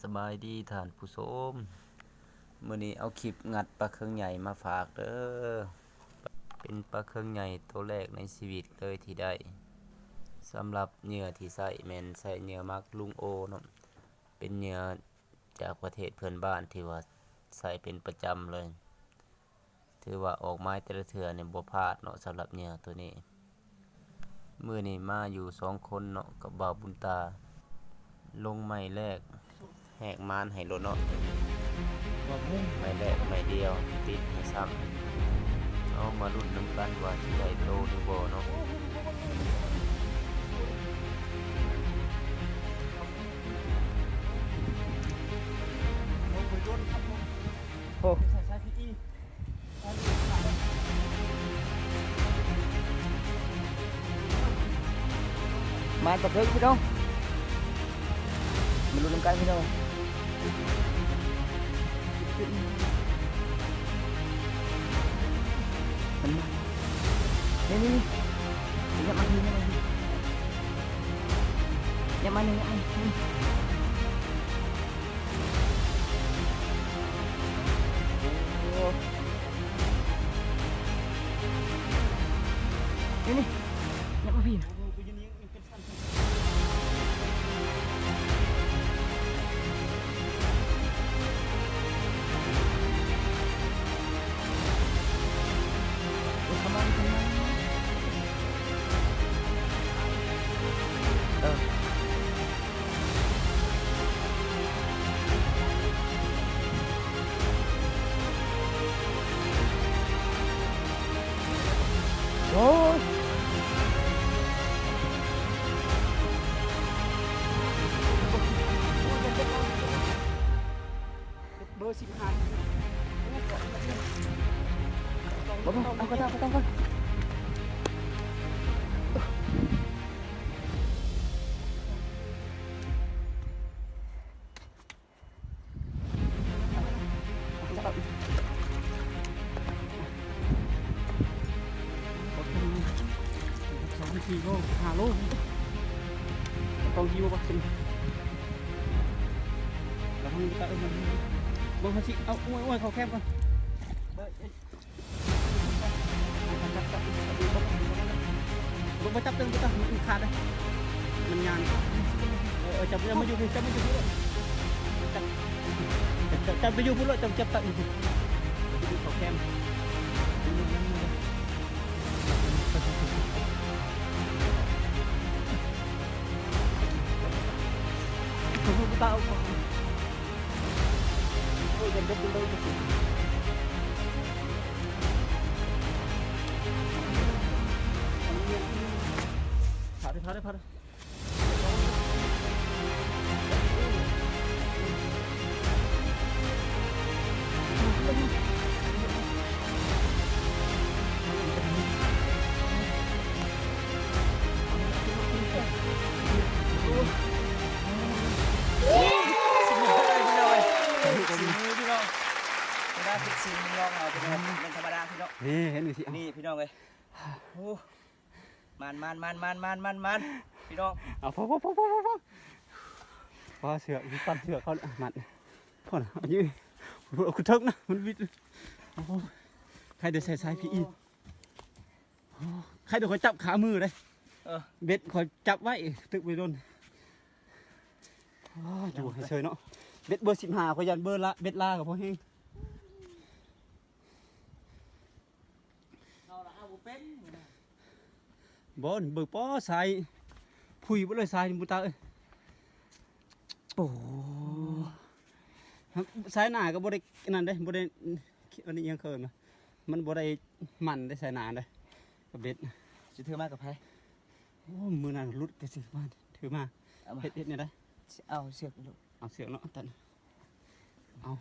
ສະບາຍດີທ່ານຜູ້ຊົມ, ມື້ນີ້ເອົາຄລິບງັດປາເຄິ່ງໃຫຍ່ມາຝາກເດີ້. ເປັນປາເຄິ່ງໃຫຍ່ໂຕແລກໃນຊີວິດເລີຍທີ່ໄດ້. ສຳລັບເຫຍື່ອທີ່ໃຊ້ແມ່ນໃຊ້ເຫຍື່ອໝາກລຸງໂອເນາະ, ເປັນເຫຍື່ອຈາກປະເທດເພື່ອນບ້ານທີ່ວ່າໃຊ້ເປັນປະຈຳເລີຍ. ຖືວ່າອອກໝາຍແຕ່ລະເທື່ອນີ້ບໍ່ພາດເນາະ ສຳລັບເຫຍື່ອໂຕນີ້. ມື້ນີ້ມາຢູ່ສອງຄົນເນາະ ກັບບ່າວບຸນຕາ, ລົງໄມ້ແລກ ແຫກມານໃຫ້ໂລດເນາະ, ໄມ້ແລກໄມ້ດຽວ ຕິດໃຫ້ຊ້ຳ. ເອົາມາລຸ້ນນຳກັນວ່າຊິໄດ້ໂຕຫຼືບໍ່ເນາະ. ໂອ້ ມາຕະເພິງພີ່ນ້ອງ, ມາລຸ້ນນຳກັນພີ່ນ້ອງ. ມັນມາ ນີ້ໆໆ ຍັບມານີ້ ຍັບມານີ້ ຍັບມານີ້ ຍັບມານີ້. ໂອ້ ນີ້ໆ ຍັບມາພີ້ນະ. ໂອ້ຍ ເບີສິບຫ້າ ບໍ່ຕ້ອງ ບໍ່ຕ້ອງ ບໍ່ຕ້ອງ ບໍ່ຕ້ອງ. ສາມ ສີ່ໂລ ຫ້າໂລ ກະຕ້ອງຫິ້ວບັກຊິ ລະວັງຕະ ເບິ່ງເຮົາຊິເອົາ ໂອ້ຍ ໂອ້ຍ ເຂົ້າແຄມກ່ອນ. ເບິ່ງ ບໍ່ຈັບເຕີງ ບໍ່ຈັບ ມັນຂາດເດ້ ມັນຍານ. ເອີ ເອີ ຈັບ ຈັບມາຢູ່ພີ້ ຈັບມາຢູ່ພີ້ໂລດ ຈັບ ຈັບ ຈັບໄປຢູ່ພຸ້ນໂລດ ຈັບ ຈັບຕັກຢູ່ພຸ້ນ ຢູ່ເຂົ້າແຄມ. ຕາ ໂອ້ຍ ເດັດເລີຍ ພາດເດີ ພາດເດີ ພາດເດີ. ເວລາເຮັດສິ່ງນ້ອງເຮົາ ພີ່ນ້ອງ ບໍ່ແມ່ນທຳມະດາ ພີ່ນ້ອງ. ນີ້ ເຫັນຢູ່ຊິ ນີ້ ພີ່ນ້ອງເອີຍ ໂອ້ ມານ ມານ ພີ່ນ້ອງ ເອົາ ພໍ ພໍ ພໍ ພໍ ພໍ ພໍ ເຊືອກ ຕັດເຊືອກເຂົາ ມັດ ພໍນະ ເອົາຢູ່ ເອົາຂຶ້ນເທິງນະ ມັນວິດ. ໂອ້ ໃຄໄດ້ໃສ່ສາຍພີອີ ໂອ້ ໃຄໄດ້ຂ້ອຍຈັບຄາມືເດ້ ເອີ ເບັດຂ້ອຍຈັບໄວ້ ຕຶກໄວ້ດົນ. ໂອ້ ຢູ່ໃຫ້ເຊີຍເນາະ ເບັດເບີສິບຫ້າ ຂ້ອຍຢ້ານເບີລາ ເບັດລາກໍພໍແຮງ. ເຮົາລະເອົາບໍ່ເປັນ ບໍ່ ເບິ່ງ ປໍ ສາຍ ຜຸຍເບິດເລີຍ ສາຍນີ້ ບຸນຕາເອີຍ. ໂອ້ ສາຍໜ້າກໍບໍ່ໄດ້ອັນນັ້ນເດ້ ບໍ່ໄດ້ ອັນນີ້ຫຍັງເອີ້ນວ່າ ມັນບໍ່ໄດ້ໝັ້ນເດ້ ສາຍໜ້າເດ້ ກັບເບັດ. ຊິຖືມາກັບໃຜ? ໂອ້ ມື້ນັ້ນຫຼຸດກໍຊິມາ ຖືມາ ເອົາມາ ເຮັດ ເຮັດແນວໃດ? ຊິເອົາເຊືອກ ເອົາເຊືອກເນາະ ຕັດ ເອົາ.